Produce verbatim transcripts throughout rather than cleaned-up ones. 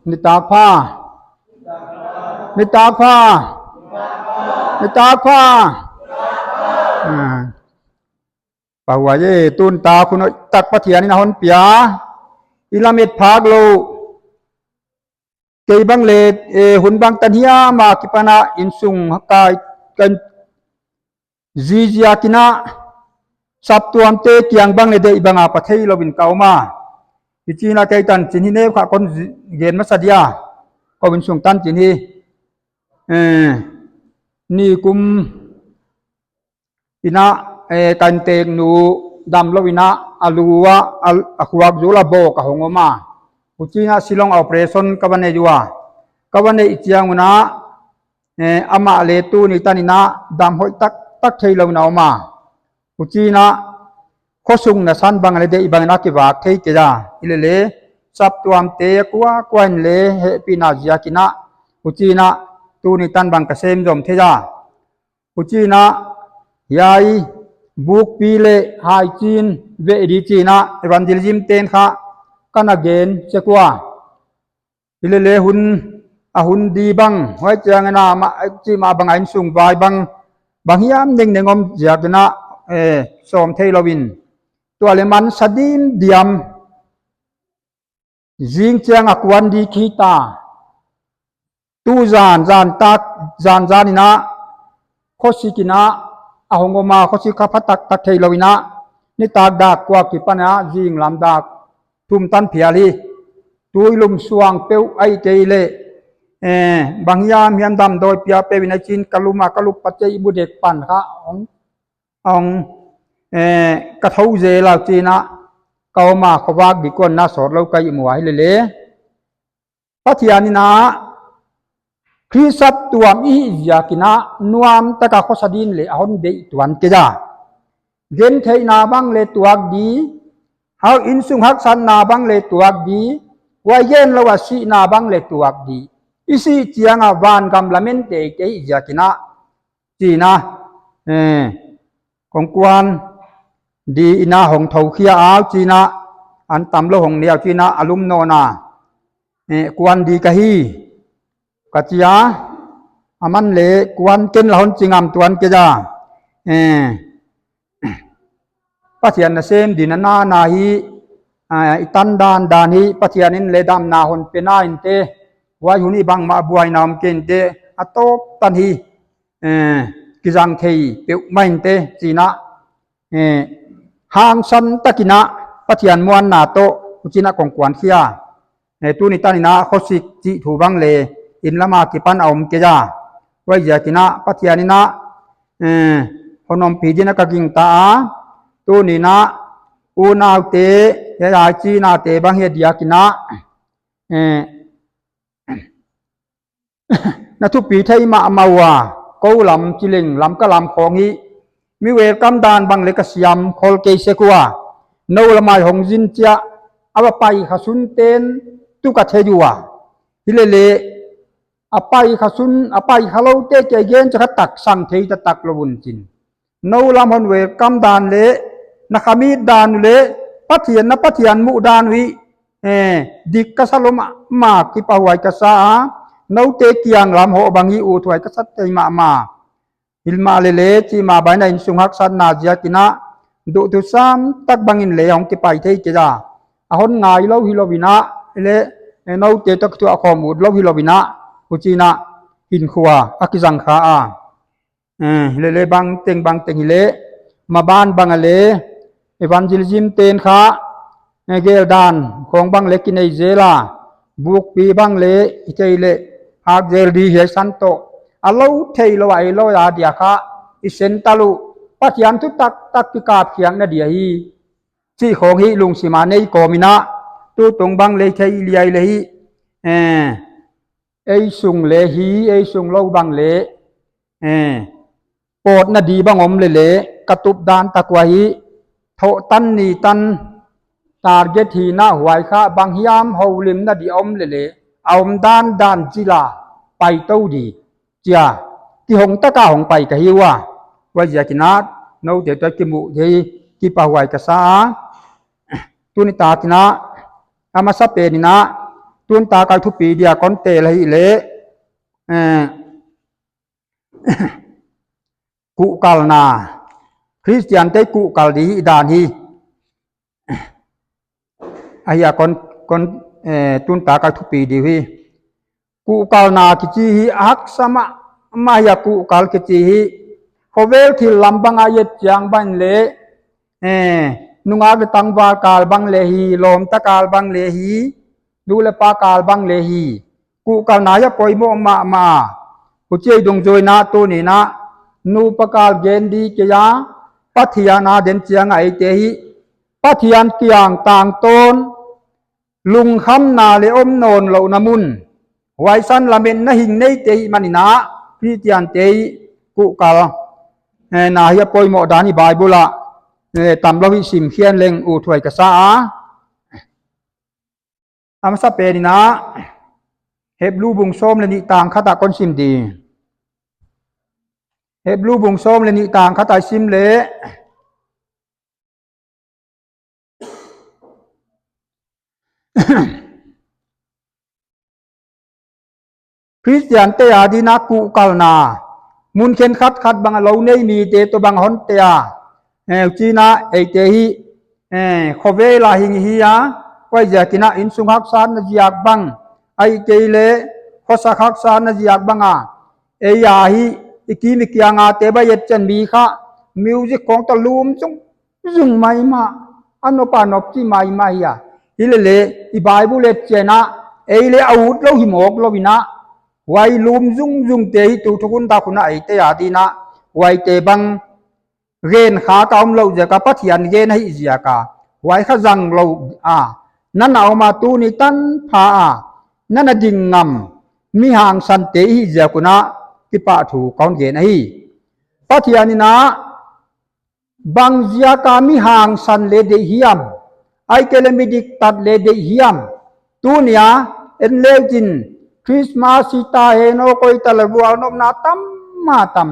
Nitak pha. Nitak pha. Nitak pha. Ah. Pahuai e, tun tak hun hoihtak Pathian in a hon pia. I lamet phak lou. Kei bang leh, eh, hun bangtan hiam a kipan a insung kai kan ziziak in a saptuamte kiang bang leh deih bang a pha theilou in ka om a. Hichi in a kei tanchin hi neu kha kon zi-, gen masa dia. Kou insung tanchin hi. Eh, nikum in a, eh, ka innteeknu damlou in a, a lu a, a, a khuak zul a bawk a hong om a. Huchi in a Shillong operation ka va nei ua. Ka va neih chiang un a, eh, amah leh tuni tan in a dam hoih taktak theilou in a om a. Huchi in a khosung nasan bang leh deih bang in a kivak thei kei a. Hilele saptuamte kuakua in leh hehpihna ziak in a. Huchi in a tuni tan bang ka sem zom thei a. Huchi in a, hiai bukpi leh haichi in veh di chi in a evangelism te'n kha ka na gen sek ua. Hilele hun, a hun di bang, huai chiang in a ma, chi mah bang a insung vai bang, bang hiam nengneng om ziak in a, eh, sawm theilou in. Tua leh man sa dimdiam. Zing chiang a kuan di khita. Tu zan, zan tak, zan zan in a, khosik in a, a hong om a, khosik kha pha taktak theilou in a, nitak dak kua kipan a, zing lam dak thum tan phial hi. Tui lum suang peuh ahihkeileh, eh, bang hiam hiam damdawi piak peuh in a chin ka lum a, ka lup pat chei mu dek pan kha, hong, hong, eh, ka thou zel a chi in a, ka om a khovak di kuan na sawt lou ka hih mu a hilele. Pathian in a, Khrist saptuam i hih ziak in a, nuamtak a khosa din leh a hon deih tuan kei a. Gentheihna bang leh tuak di, hau insung haksatna bang leh tuak di, huai genlou a sihna bang leh tuak di. I sih chiang a vangam lamen teitei ziak in a, chi in a, eh, kong kuan di in a hong thou khia a chi in a, an tamlou hong ne a chi in a, a lum nawn a, eh, kuan di ka hi, ka chi a, aman leh kuan ken la hon chi ngam tuan kei a, eh, Pathian nasem din a na na hi, ah, i tan dan dan hi, Pathian in leh damna hon pe na in te, huai hun i bangmah buaina om kei in te, a tawp tan hi, eh, kizang thei peuhmah in te, chi in a, eh, hangsan tak in a, Pathian muanna toh, huchi in a kong kuan khia. Eh, tuni tan in a khosik chih thu bang leh, inn lam a kipan a om kei a. Huai ziak in a, Pathian in a, eh, hon ompih din a ka gingta a. Tuni in a, unaute, hiai a chinate bang hi a diak in a, eh, na thupi thei mahmah ua, kou lam chi leng Lamka lam khawng hi, mi welcome dan bang leh ka siam khol kei sek ua, nou lam a hong zin chiah, a va pai kha sun te'n tu ka thei ua. Hilele, a pai kha sun, a pai kha loute kia gen chiah kha taksang thei taktak lou un chin. Nou lam hon welcome dan leh, na khamit dan uh leh, Pathian na Pathian muh dan uh hi, eh, dik ka sa lou mahmah kipahhuai ka sa a, noute kiang lam hoh bang hi uthuai ka sa thei mahmah. Hilmahleh leh, chi mah bang in a insung haksatna ziak in a, duhthusam tak bang in leh hong kipai thei kei a. A hon ngailou hilou in a, leh, eh, noute toh thuah khawm utlou hilou in a, huchi in a, hinkhua, a kizang kha a. Eh, hilele bangteng bangteng hileh, maban bang a leh, evangelism te'n kha, eh, gel dan khawng bang leh kinei zel a, bukpi bang leh, i thei leh, hak zel di hiai san toh, a lou theilou a, ei lou a dia kha, i sen talou, Pathian thu taktak kikap khiakna dia hi, chih khawng hi lungsim a nei kawm in a, tutung bang leh thei liai leh hi, eh, ei sung leh hi, ei sung lou bang leh, eh, pawtna di bang om leh leh, ka tup dan tak ua hi, thoh tan ni tan, target hi na huai kha bang hiam houlimna di om leh leh, a om dan dan zil a, pai tou di, chia, kihong tak a hong pai ka hi ua, huai ziak in a, noute toh kimu thei, kipahhuai ka sa a, tuni tak in a, a masapen in a, tun tak a thupi dia kon tel ahihleh, eh, kuhkalna, Christian te kuhkal di hih dan hi. Ahia kon, kon, eh, tun tak a thupi di hi. Kuhkalna kichi hi a haksa mahmah hi a, kuhkal kichi hi. Khovel thil lam bang a i et chiang bang leh, eh, nungak leh tangval kal bang leh hi, lawmta kal bang leh hi, nu leh pa kal bang leh hi. Kuhkalna hi a poimoh mahmah. Huchi dungzuiin tuni'n nupa kal gen di kei a, Pathian a den chiang a eite hi Pathian kiang tangtawn, lungkhamna leh om nawnlouhna mun, huai san lametna hing neite hih manin, Christian te kuhkal, eh, na hi a poimoh dan hi Bible ah, eh, tamlou hi sim khian leng uthuai ka sa a. A masapen in, Hebru bung sawm leh nih tang khat a kon sim di. Hebru bung sawm leh nih tang khat a i sim leh, Christian te adin a kuhkalna, mun khenkhat khat bang a lou nei mite toh bang hon tel a. Eh, huchiin eite hi, eh, khovel a hing hi a, huaiziakin innsung haksatna ziak bang, ahihkeileh khosak haksatna ziak bang a, ei a hi, i kim i kiang a te bang et chiang mi kha, music khong toh lum zung zung maimah, a nop a nop chi maimah hi a. Hileleh, i Bible et chiang a, ei leh a utlou hi mawk lou in, huai lum zung zung te hi tu thukhun tak hun a eite adin a, huaite bang gen kha ka omlouh ziak a, Pathian gen ahih ziak a, huai kha zanglou a, na na om a, tuni tanpha a, na na ding ngam, mi hangsan te i hih ziak un kipahthu kon gen ahi. Pathian in bang ziak a mi hangsan leh deih hiam, ahihkeileh mi diktat leh deih hiam. Tuni a en leuchin Christmas hi ta hen aw, koitaleh vualnopna tam ma tam.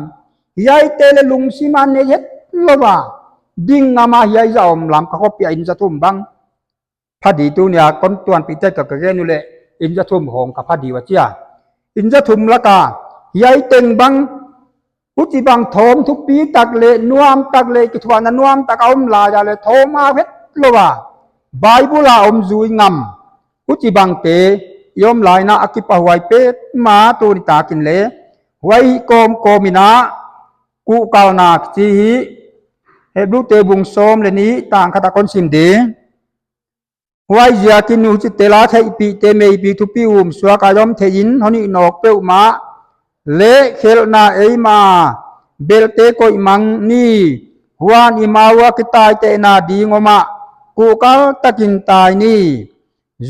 Hiaite leh lungsim a nei hetlou a, ding ngam a hiai zah om lam ka khopi a inn za thum bang pha di. Tuni a kon tuanpih tak a ka gen uleh inn za thum hong ka pha di ua chia. Inn za thum lak a hiai teng bang, huchibang thawm thupi tak leh nuam tak leh kithuahna nuam tak a om lai a leh thawm a hetlou a, Bible a om zui ngam, huchibang te i om lai in a kipahhuai petmah. Tuni takin leh huai kawmkawm in kuhkalna kichi hi Hebru te bung sawm leh nih tang khat a kon sim di. Huaiziakin huchi tel a theihpihte meipi thupi um suak a om thei in, hon hih nawk peuhmah leh khelhna eimah a belte koih mang ni. Huan i ma ua kitaitehna ding om a, kuhkal takin tai ni.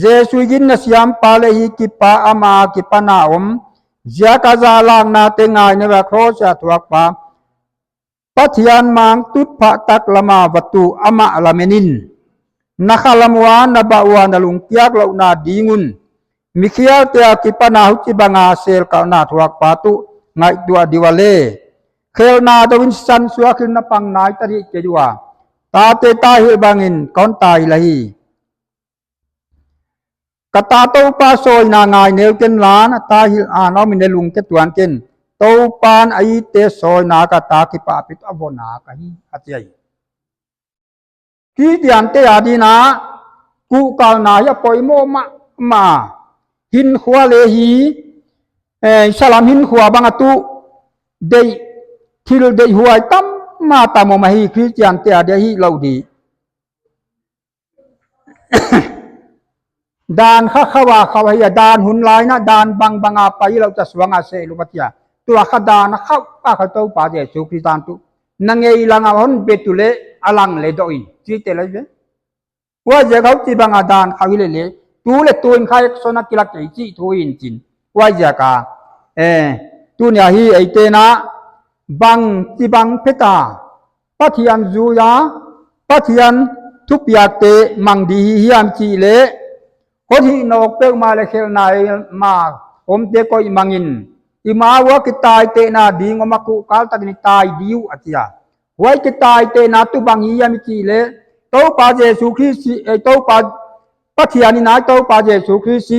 Jesu in na siampa leh hih kipan, amah akipan a om ziak a zahlanna te ngaineu a, cross a thuakpa, Pathian mang tutphah tak lam a va tuh amah lamen in. Na kha lam ua, na bah ua, na lungkiak louhna ding un mikhialte akipan a huchibang a selkalhna thuakpa tuh ngaihtuah di ua leh, khelhna deuh in sisan suak in na pang nai ta di kei ua. Tate tahilh bangin kon tahilh ahi. Ka ta Toupa sawina ngaineu ken la, na tahilh a na om in leh lungke tuan ken. Toupan a ite sawina ka ta kipahpih a vona ka hi, a chi ahi. Christian te adin kuhkalna hi a poimoh mahmah. Hinkhua leh hi, eh, salam hinkhua bang a tuh deih, thil deihhuai tam ma tam om ahi, Christian te adin a hih louh di. Dan kha khauh a khauh ahi a, dan hun lai in dan bangbang a pai lou ta suang a seh lou a chia. Tua kha dan a khauh a khauh Toupa Jesu Khrist dan tuh na ngei lang a hon bet uleh a lang leh doh in, chi te lai ve. Huaiziak a huchibang a dan khauh hi leleh, tu leh tu in kha action a kilak kei chih thu in chin. Huaiziak a, eh, tuni a hi eite'n bangchibang phet a Pathian zui a, Pathian thupiakte mang di hi hiam chih leh, hon hih nawk peuhmah leh khelhna eimah a omte koih mang in, i ma ua kitaitehna ding om a, kuhkal takin i tai di uh, a chi a. Huai kitaitehna tuh bang hi hiam i chih leh, Toupa Jesu Khrist, eh, Toupa Pathian in Toupa Jesu Khrist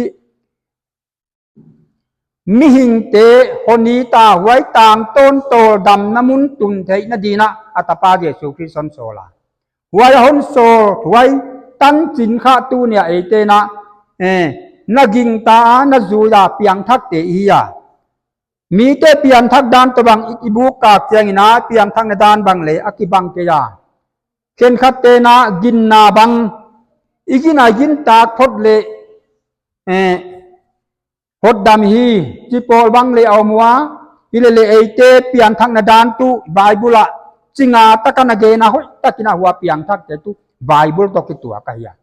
mihingte hon it a, huai tangtawn tawldamna mun tun theihna dingin a tapa Jesu Khrist hon sawl a. Huai a hon sawl, huai tanchin kha tuni a eite'n a, eh, na gingta a, na zui a, piangthakte i hi a. Mite pianthak dan toh bang i, i buk kak chiangin a, pianthakna dan bang leng a kibang kei a. Khenkhatte'n a ginna bang, i gin a i gintak phot leh, eh, hotdam hi, chi pawl bang leng a om ua, hileleh eite pianthakna dan tuh Bible ah, chi nga takin a gen a hoihtakin a hua piangthakte tuh Bible toh kituak ahi a.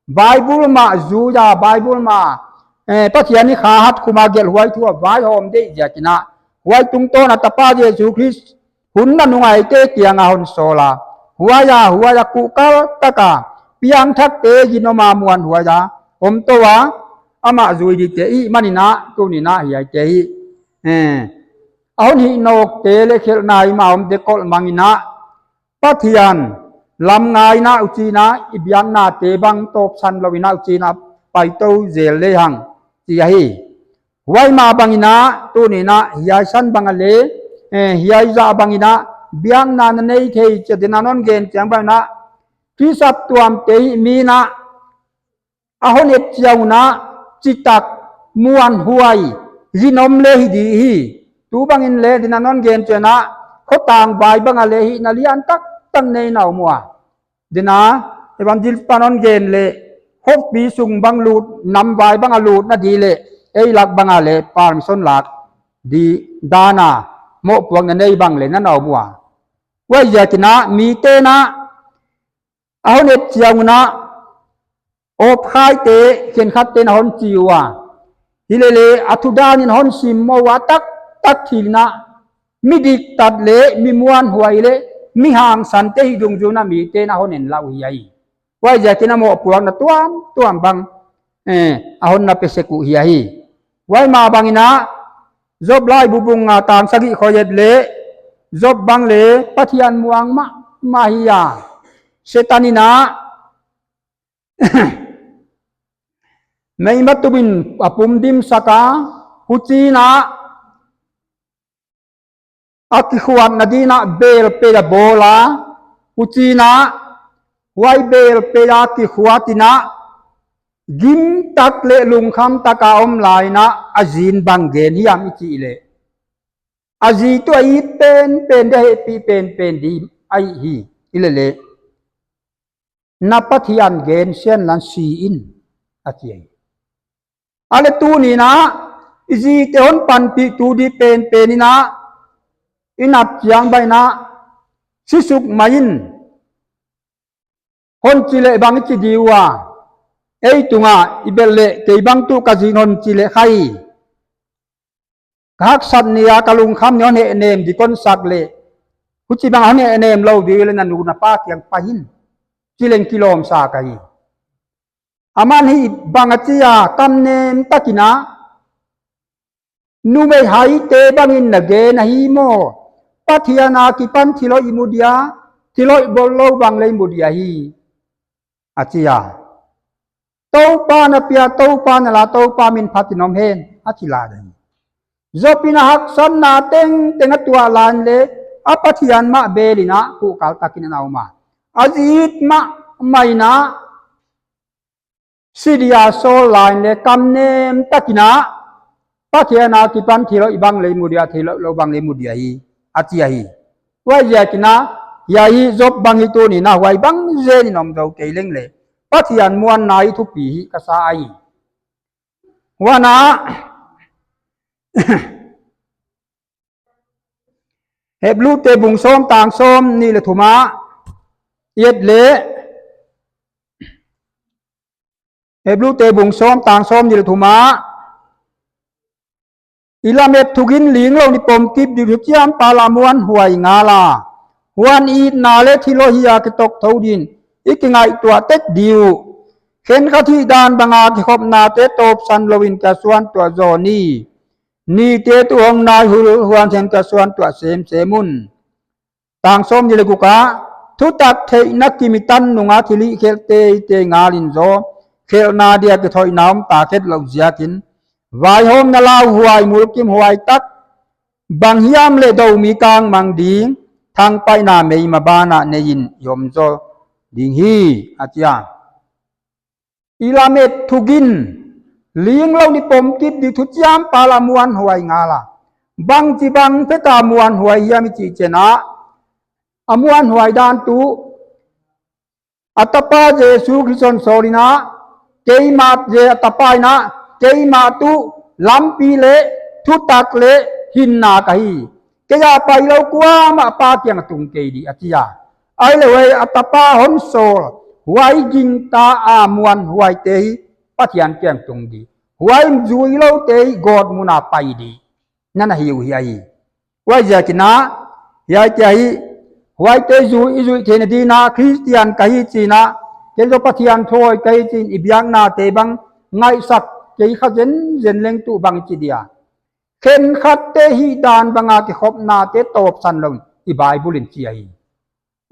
Bible mah zui a, Bible mah, eh, Pathian in kha hat khum a gelh huai thu a vaihawm deih ziakin a, huai tungtawn a tapa Jesu Khrist hun nanung a eite kiang a hon sawl a. Huai a, huai a kuhkal taka piangthakte ginom a muanhuai a om tou a, amah zui dingte i hih manin a, tuni'n a hiaite hi, eh, a hon hih nawkte leh khelhna i ma omte kolh mangin a, Pathian lam ngaina uh chi'n a, i biaknate bang tawpsan louin a uh chi'n a, paitou zel lehang chi ahi. Huai mah bangin a, tuni'n a, hiai san bang a leng, eh, hiai zah bangin a, biakna na nei thei chih dingin a hon gen chiang bangin a, Khrist saptuamte hih mi'n a, a hon et chiang un a, chitak, muanhuai, ginom leng hi di hi. Tu bangin leng dingin a hon gen chiang a, khotang vai bang a leng hihna lian taktak nei na om ua. Dingin a, evangelist pa'n hon gen leh, khopi sung bang lut, nam vai bang a lutna di leh, ei lak bang a leng, permission lak di dan a, mohpuakna nei bang leng na na om ua. Huaiziakin a, mite'n a, a hon et chiang un a, awpkhaite khenkhatte'n a hon chi ua. Hileleh, a thu danin hon simmawh ua taktak thil in a, mi diktat leh, mi muanhuai leh, mi hangsante hih dungzui in a mite'n a hon en lou hi ahi. Huaiziakin a mohpuakna tuamtuam bang, eh, a hon na pe sek uh hi ahi. Huai mah bangin a, Job laibu bung nga tang sagih khoi et leh, Job bang leng Pathian muang mahmah hi a. Setan in a, mei matupin a pum dimsak a, huchiin a, a kikhuatna dingin a belpei a bawl a, huchiin a, huai belpei a kikhuat in a, gim tak leh lungkham taka om laiin a, a zi'n bang gen hiam i chih leh, a zi tuh a it penpen di, a hehpih penpen di ahi hi. Hileleh, na Pathian gensiatna si in, a chi ahi. A leh tuni'n a, i zite hon panpih tu di penpen in a, i nat chiang bang in a, si suk mai in, hon chi leh bang i chi di ua, ei tung a, i belh leh kei bang tuh ka zi'n hon chi leh khai. Ka haksat ni a ka lungkham ni hon hehnem di kon sak leh, huchibang hon hehnem lou di leh na nu na pa kiang pai in, chi leng kilawm sa ka hi. Aman hih bang a chi a, kamnem takin a, numei haite bangin na gen ahi maw, Pathian akipan thil hoih i mu dia, thil hoih bol lou bang leng i mu dia hi, a chi a. Toupa na pia, Toupa na la, Toupa min phatin om hen, a chi lai ahi. Job in a haksatna tengteng a tuah lai in leh, a Pathian mah bel in a, kuhkal takin a na om a. A zi it mahmah in a, si dia sawl lai in leh, kamnem takin a, Pathian akipan thil hoih bang leng i mu dia, thil hoih lou bang leng i mu dia hi, a chi ahi. Huaiziakin a, hiai Job bang hi tuni'n a, huai bang zen in om zou kei leng leh, Pathian muanna hi thupi hi ka sa ahi. Huan a, Hebrute bung sawm tang sawmnih leh thum ah i et leh, Hebrute bung sawm tang sawmnih leh thum ah, i lamet thugin linglou in i pomkip di uh, thuchiam pal a muanhuai ngal a, huan itna leh thil hoih a kitok thou din i kingaihtuah tek di uh. Khenkhat hihdan banga kikhopnate tawpsan louin ka suan tuah zaw ni. Nite tuh hong nai hul, huan hiam ka suan tuah semsem un. Tang sawmnih leh guk ah, thutak theihna kim i tan nung a thilhihkhelh teitei ngal in zaw, khelhna dia kithoihna om ta khet lou ziakin, Vaihawmna lauhuai, mulkimhuai tak, bang hiam leh dou mi kangmang ding, thangpaihna mei maban ah nei in i om zo ding hi, a chi a. I lamet thugin, linglou ni pomkip di thuchiam pal a muanhuai ngal a. Bangchibang phet a muanhuai hiam i chih chiang a, a muanhuai dan tuh, a tapa Jesu Khrist hon sawl in a, keimah, Je- a tapa in a, keimah tuh lampi leh thutak leh hinna ka hi. Kei a pailou kuamah Pa kiang a tung kei di, a chi a. Ahihleh huai a tapa hon sawl, huai gingta a muanhuaite hi Pathian kiang tung di. Huai zuiloute hi gawtmun a pai di. Na na hi uh hi ahi. Huaiziakin a, hiaite ahi, huaite zui, i zuih theihna ding in a, Khristian ka hi chi in a, ken zaw Pathian thu hoih ka hi chi in i biaknate bang ngaihsak kei kha zenzen leng tuh bang i chi dia. Khenkhatte hihdan bang a kikhopnate tawpsan lou in, i Bible in chi ahi.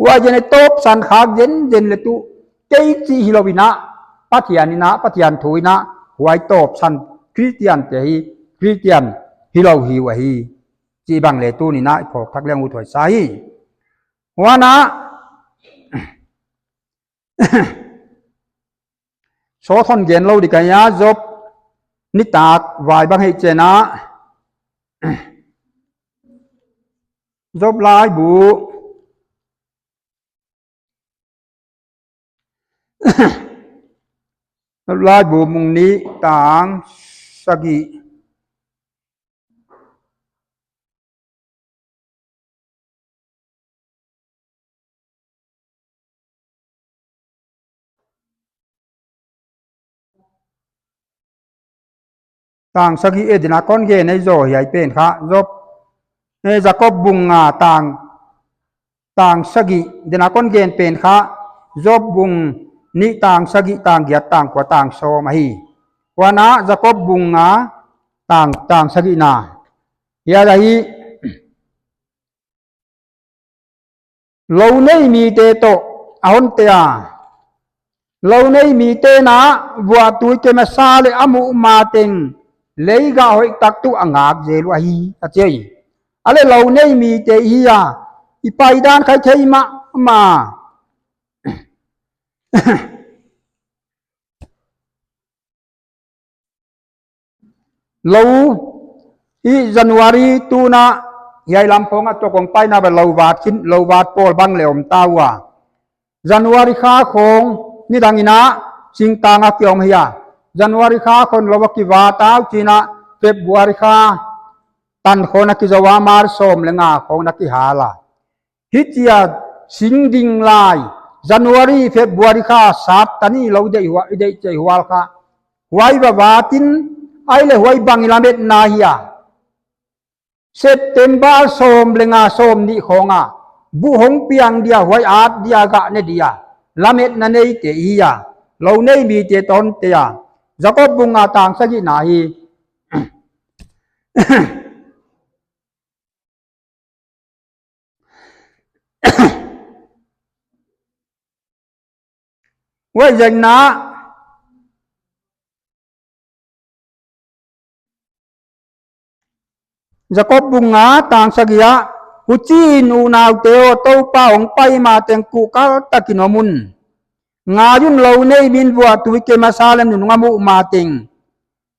Huaizen i tawpsan khak zenzen leh tuh, kei chih hilou in a, Pathian in a, Pathian thu in a, huai tawpsan Khristiante hi, Khristian hilou hi uh ahi. Chih bang leh tuni'n a i phawk thak leng uthuai sa hi. Huan a, sawt hon gen lou di ka hi a, Job nitak vai bang hi chiang a, Job laibu, Job laibu bung nih tang sagih. Tang sagih, eh, dena kon gen ei zaw hiai pen kha. Job, eh, Jakob bung nga tang, tang sagih, dena kon gen pen kha. Job bung nih tang sagih, tang giat, tang kua, tang sawm ahi. Huan a Jakob bung nga tang, tang sagihna. Hiai ahi. Lou nei mite toh a hon tia. Lou nei mite'n a vuahtui kei masa leh a muh ma teng leigah hoihtak tuh a ngak zel uh ahi, a chi hi. Ahihleh lou nei mite hi a, i paidan kha i thei mahmah. Lou, i January tuna, hiai lam khong a toh kong paina ba lou vat khin, lou vat pawl bang leh om ta ua. January kha khong, nidang in a, singtang a ki om hi a. January kha khong lou a ki vat a uh chi'n a, February kha, tan khong a ki zou a, March sawm leh nga khong a ki hal a. Hichia sing ding lai, January, February kha sap tani lou deih hua-, deih chei hual kha. Huai va vatin, ahihleh huai bang i lametna hi a. September sawm leh nga sawmnih khong a. Buh hong piang dia huai at dia gah ne dia. Lametna neite hi a. Lou nei mite toh a hon tia. Jakob bung nga tang sagihna hi. Huaiziakin a, Jakob bung nga tang sagih ah, huchiin unaute aw, Toupa hong pai ma teng kuhkal takin om un. Ngai un, lou nei min vuahtui kei masa leh nunung a muh ma teng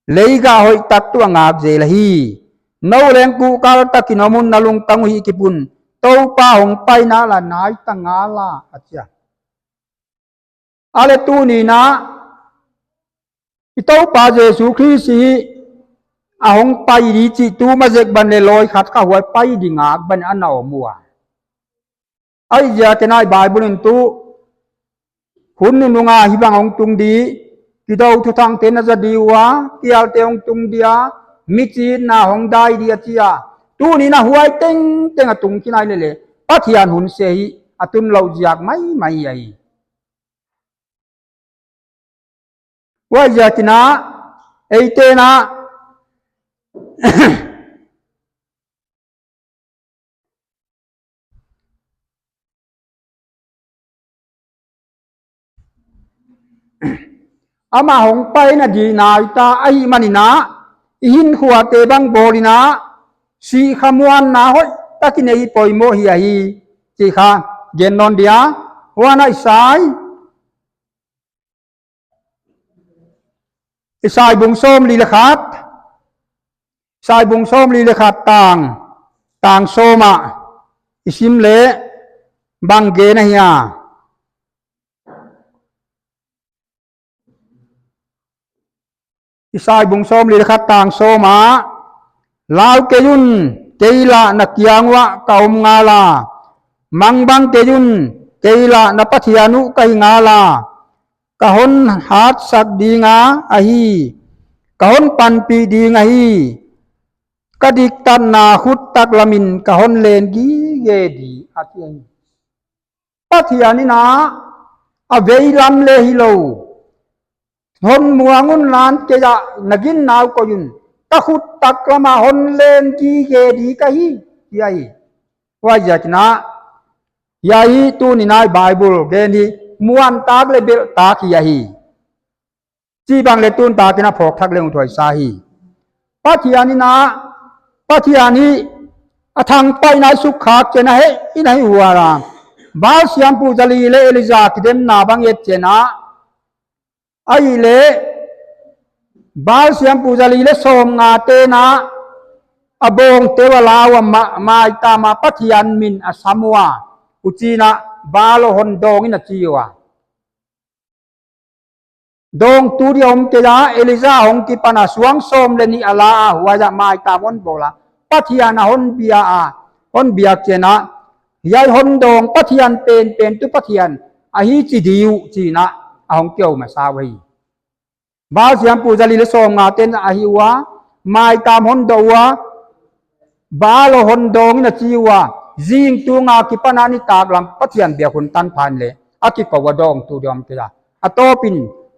leigah hoihtak tuh a ngak zel ahi. Nou leng kuhkal takin om un, na lungtang uh hihkip un. Toupa hong paina la nai ta ngal a, a chi a. Ahihleh tuni'n a, i Toupa Jesu Khrist hi a hong pai di chih tu ma zek ban leh loi khat kha huai pai di ngak ban ana om ua. Huaiziakin a i Bible in tuh, hun nunung a hibang hong tung di, kidou thuthangte na za di ua, kialte hong tung dia, michitna hong dai di a chi a. Tuni'n a huai tengteng a tung khin ahihleh leh, Pathian hun se hi a tun louh ziak maimai ahi. Huaiziakin a, eite'n a, amah hong paina di nai ta ahihmanin a, i hinkhuate bang bawl in a, sih kha muanna hoihtak i neih poimoh hi ahi, chih kha gen nawn dia. Huan a Isai, Isai bung sawmli leh khat, Isai bung sawmli leh khat tang, tang sawm ah i sim leh bang gen ahia. Isai bung sawmli leh khat tang sawm ah, lau kei un, kei lah na kiang uah ka om ngal a, mangbang kei un, kei lah na Pathian uh ka hi ngal a, ka hon hatsak ding a ahi, ka hon panpih ding ahi, ka diktatna khut taklam in ka hon len gige di, a chi ahi. Pathian in a, a veilam leh hilou, hon muang un lan kei a, na ginna uh koih un, ka khut taklam a hon len gige di ka hi, chi ahi. Huaiziakin a, hiai tuni'n a Bible gen hi muantak leh belhtak hi ahi. Chibang leh tuntakin a phawk thak leng uh thuaisa hi. Pathian in a, Pathian hi a thangpaihna i sukkhak chiang a, hiai in a hi huai a, Baal siampu zali leh Elija kidemna bang et chiang a, ahihleh Baal siampu zali leh sawmngate'n a, a bawngte uh a la ua, ma-, maitam a Pathian min a sam ua, huchiin a Baal aw hon dawng in a chi ua. Dawngtu di om kei a, Elija hong kipan a suang sawm leh nih a la a, huai ah maitam hon bawl a, Pathian a hon bia a, hon biak chiang a, hiai hon dawng Pathian penpen tuh Pathian ahi chi di uh chiin a, a hong kiho masa uhi. Baal siampu zali leh sawmngate'n a hih ua, maitam hon dawng ua, Baal aw hon dawng in a chi ua, zing tung a kipan a nitaklam Pathian biak hun tan pha in leh, a kikou ua dawngtu di om kei a. A tawpin,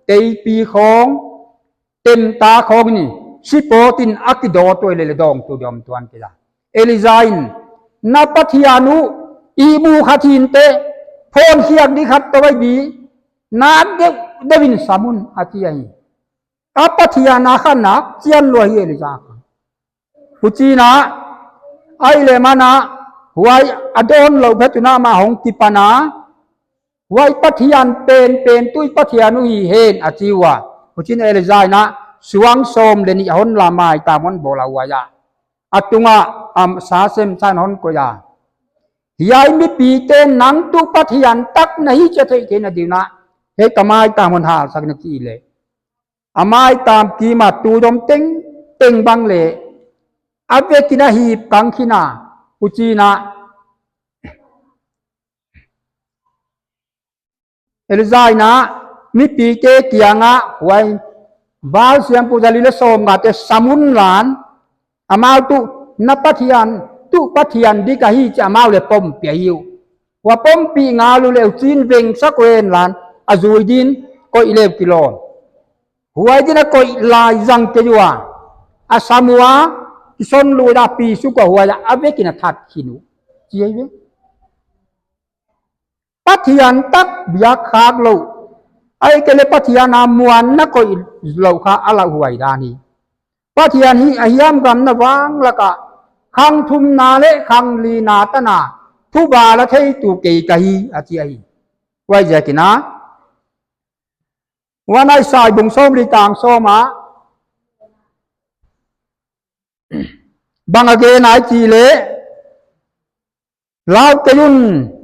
teipi khawng, temta khawng in, sipawt in a kidawt uhi leh leh dawngtu di om tuan kei a. Elija in, na Pathian uh, ihmu khat hi'n teh, phawnkhiak di khat toh vai bi, nak deuhdeuh in sam un, a chi ahi. A Pathian a kha nak chian lua hi Elija kha. Huchiin a, ahihleh man a, huai a dawn louh phet un a mah hong kipan a, huai Pathian penpen tuh i Pathian uh hi hen a chi ua. Huchiin Elija in a, suang sawm leh nih a hon la, maitam hon bawl a, huai ah, a tung ah, am, sa sem chan hon koih a. Hiai mipite'n nang tuh Pathian tak na hi chih a theih theihna ding un a, hiai ka maitam hon halsak in a chi leh, a maitam kim a tui dom tengteng bang leh, a vek in a hip kang khin a, huchiin a, Elija in a, mipite kiang ah, huai, Baal siampu zali leh sawmngate sam un lan, amau tuh, na Pathian, tuh Pathian dik ahi chih amau leh pompih ahi uh. Huai pompih ngal uleh huchiin vengsak un lan, a zui din, koih leh kilawm. Huai din a koih lai zang kei ua, a sam ua, kison lui a pi suk ua, huai ah a vek in a that khin uh. Chi ahi ve. Pathian tak biak khak louh, ahihkeileh Pathian a muanna koih louh kha a lauhuai dan hi. Pathian hi a hiam gam na vang lak ah, khang thumna leh khang lina tan a, phuba la theitu kei ka hi, a chi ahi. Huaiziakin a, huan a Isai bung sawmli tang sawm ah, bang a gen ahia chih leh, lau kei un,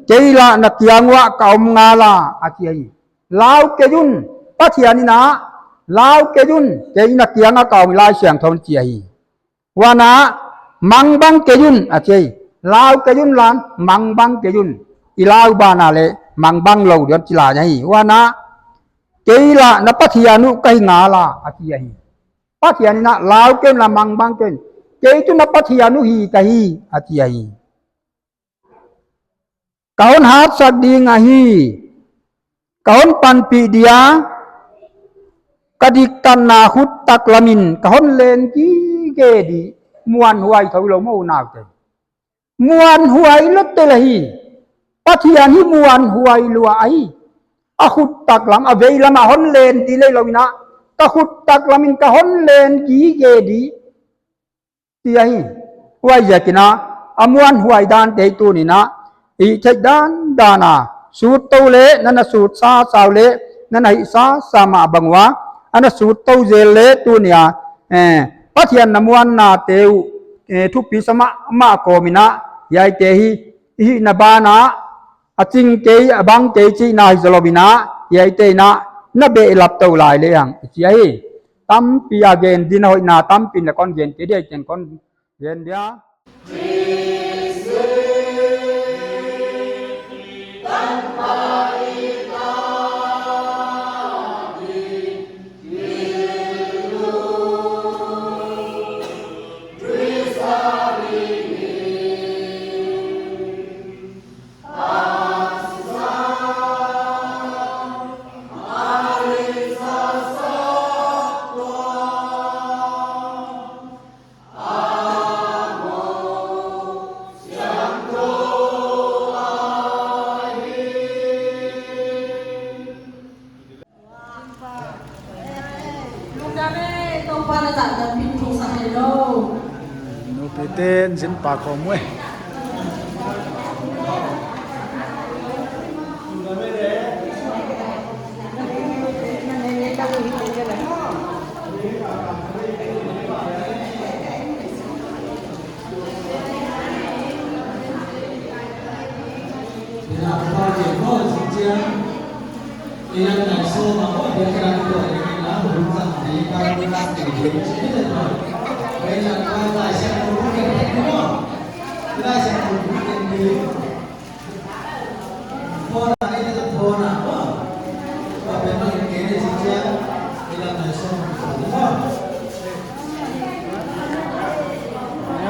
kei lah na kiang uah ka om ngal a, a chi ahi. Lau kei un, Pathian in a, lau kei un, kei na kiang ah ka om, Laisiangthou in chi ahi. Huan a, mangbang kei un, a chi ahi. Lau kei un lan, mangbang kei un. I lau ban a leh, mangbang lou di'n chi lai ahi. Huan a, kei lah na Pathian uh ka hi ngal a, a chi ahi. Pathian in a, lau kei un lan mangbang kei un. Kei tuh na Pathian uh hi ka hi, a chi ahi. Ka hon hatsak ding ahi, ka hon panpih dia, ka diktatna khut taklam in, ka hon len gige di, muanhuai thou lou maw unaute. Muanhuai lou tel ahi, Pathian hi muanhuai lua ahi. A khut taklam, a veilam a hon len di leh lou in a, ka khut taklam in ka hon len gige di, chi ahi. Huaiziakin a, a muanhuai dante tuni'n a, i theih dandan a, sut tou leh, na na sut sasa uleh, na na hih sasa mah bang ua, a na sut tou zel leh tuni a, eh, Pathian na muannate uh, eh, thupi sa mahmah kawmin a, hiaite hi, i hihna banah, a ching kei, a bang kei chihna hi zolou in a, hiaite'n a, na behlap tou lai lehang, i chi ahi. Tampi a gen ding a hoihna, tampi in a kon gen kei dia, ken kon gen dia. Nupite'n zin pa khawm uh e.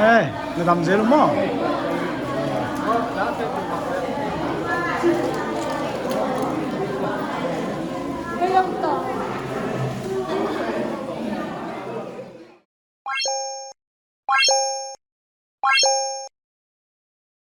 Eh, na dam zel maw.